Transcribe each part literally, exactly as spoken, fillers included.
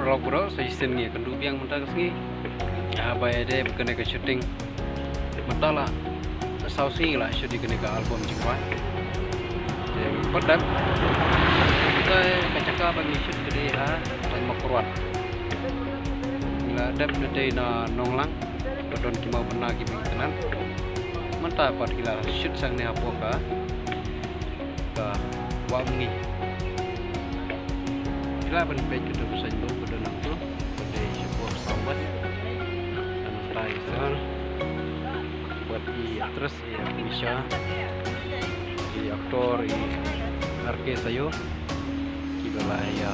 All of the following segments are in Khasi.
Rok bro, sa shisien ngi kynduh biang mynta ka sngi. Ah, ba ïadei bad kane ka shooting. Mynta la saw sngi la shoot ïa kane ka album jingrwai. Te pat dep. Te ka jaka ba ngi shoot ka dei ha Taimakruat. Ngi la dep na dei na Nonglang. Ka don ki mawbynna kiba ngi kynnan. Mynta pat ngi la shoot shane hapoh ka ka Wah Umngi. Phi lah ban peit ka dei ka signboard ka don hangto. Ka dei shapoh South West. Ka nongtai sar. Bad i actress i Akousha. I actor i R K Sayo. Kiba la ïa.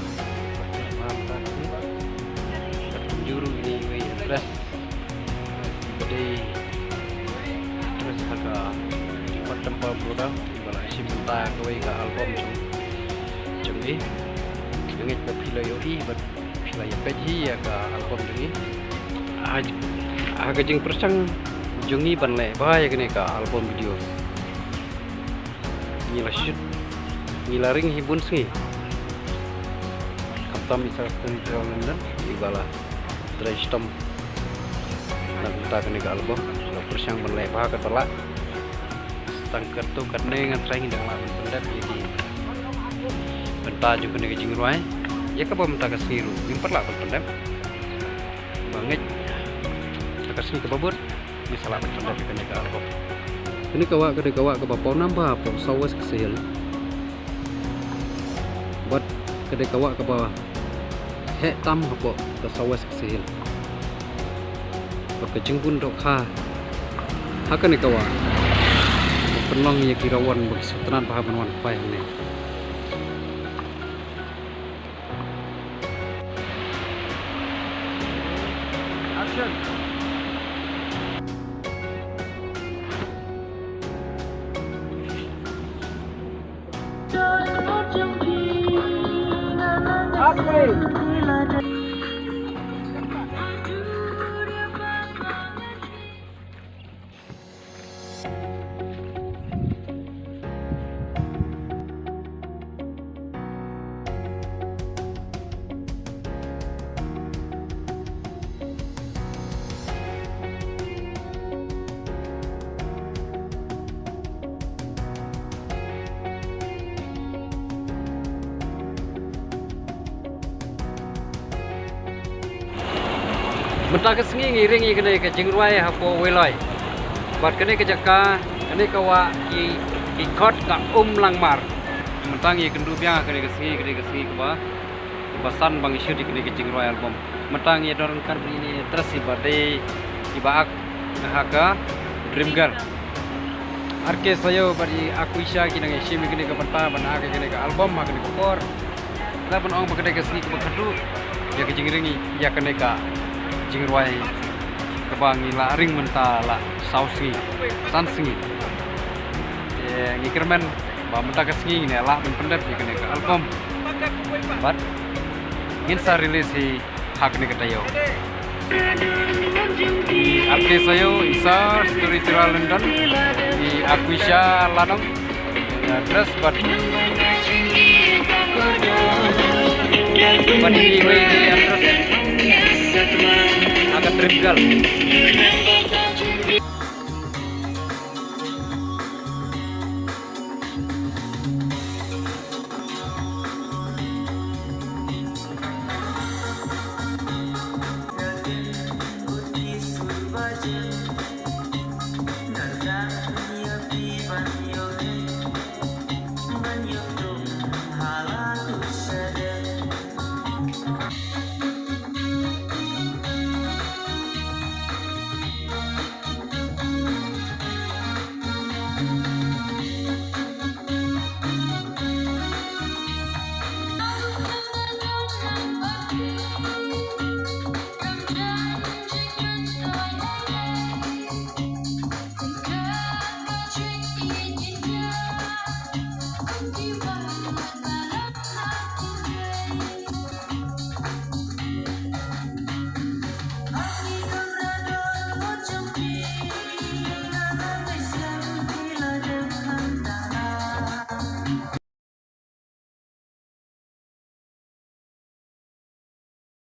Bad kumjuh ruh ine i actress. Kiba dei actress ha ka Hot Temper Brother, kiba la shim bynta kawei ka album jong, jong i. Nga ngeit ba phi la ïohi bad phi la ïa peit hi ïa ka album jong i. Ha, ha ka jingpyrshang jong i ban leh bha ïa kane ka album video, ngi la shoot, ngi la ring hi bun sngi. Khamtam i Sir Storyteller London, iba la trei shitom na ka bynta kane ka album. La pyrshang ban leh bha, ka la tang katto katne ngan trai, ngi dang lah ban pyndep ïa ki bynta jong kane ka jingrwai. Ïa kaba mynta ka sngi ruh ngim pat lah ban pyndep. Ba ngeit ha ka sngi kaba bud ngi sa lah ban pyndep ïa kane ka album. Kane ka wah ka dei ka wah kaba paw nam bha hapoh South West Khasi Hills. Bad ka dei ka wah kaba heh tam hapoh ka South West Khasi Hills. Bad ka jingbun dohkha ha kane ka wah ka pynlong ïa ki rawon ba ki sngewtynnat bha ban wan khwai hangne. Action. Mynta ka sngi ngi ring ïa kane ka jingrwai hapoh Weiloi. Bad kane ka jaka, kane ka wah ki, ki khot ka Um Langmar. Mynta ngi kynduh biang ha kane ka sngi, kane ka sngi kaba, kaba san ba ngi shoot ïa kane ka jingrwai album. Mynta ngi don ryngkat bad ine i actress iba dei, iba act ha ka Dream Girl. R K Sayo bad i Akousha ki nang ïashim ïa kane ka bynta ban act ïa kane ka album ha kane ka por. Nga ban ong ba ka dei ka sngi kaba khatduh ïa ka jingring ïa kane ka jingrwai kaba ngi la ring mynta la saw sngi, san sngi. Te ngi kyrmen ba mynta ka sngi ngin ïa lah ban pyndep ïa kane ka album. Bad ngin sa release hi ha kane ka taïew. I R K Sayo, i Sir Storyteller London, i Akousha Ladong, i actress bad, bad iwei i actress ha ka Dream Girl.